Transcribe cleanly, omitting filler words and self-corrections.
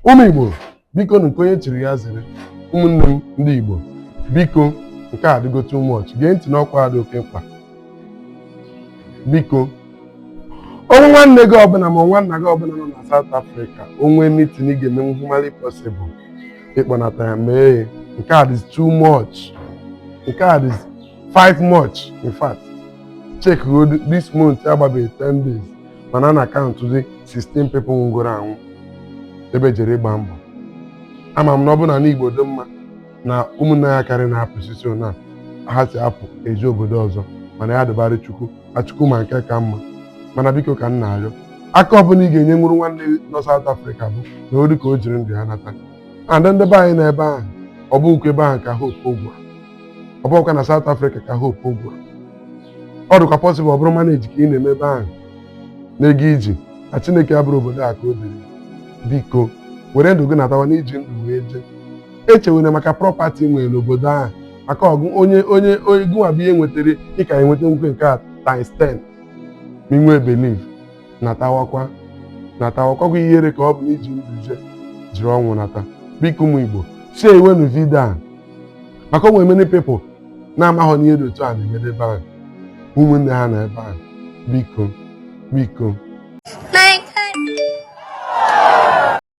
Ụmụ Igbo, biko, nke onye chiri ya zere. Ụmụnne m ndị Igbo, biko, nke a adịgo too much. Gee ntị n'ọkwa dị oke mkpa. Biko, onwe nwanne gị ọbụla ma nwanna gị ọbụla nọ na South Africa, onwe meeting ị ga-emenwu humanly possible ịkpọnata ya, mee ya. Nke a dị too much, nke a dị five much. In fact, check go, this month agbabeghị 10 days, mana na akaụntụ dị 16 people nwụgoro anwụ ebe jere ịgba mbọ. Ama m na ọ bụ na n'Igbo dị mma na ụmụnne ya karị na-apụ sisi na ha si apụ eje obodo ọzọ, mana ya dịbara Chukwu achukwu ma nke ka mma. Mana biko, ka m na-arịọ, aka ọbụla ị ga-enye nwuru nwanne gị nọ South Africa bụ na ori ka o jiri ndụ ya nata. And ndị be anyị n'ebe ahụ, ọ bụghịkwa ebe ahụ ka hope gwụrụ, ọ bụghịkwa na South Africa ka hope gwụrụ. Ọ dịkwa possible ọ bụrụ manage ka ị na-eme ebe ahụ na-ego iji na Chineke abụrụ obodo a ka o dịrị. Biko, were ndụ gị natawa n'iji ndụ wee jee. Echewere maka property nwere n'obodo ahụ, maka ọgụ onye onye onye gụnwa bụ ihe nwetara, ị ka enweta nkwe nke a times 10 ma ị nwee believe. Natawakwa, natawakwa. Ihere ka ọ bụ na iji ndụ jee jiri ọnwụ nata. Biko, ụmụ Igbo, share iwenu video a, maka o nwere many people na-amaghọ n'ihe dị otu a na-emedebe ahụ ụmụnne ha na ebe ahụ. Biko, biko. Like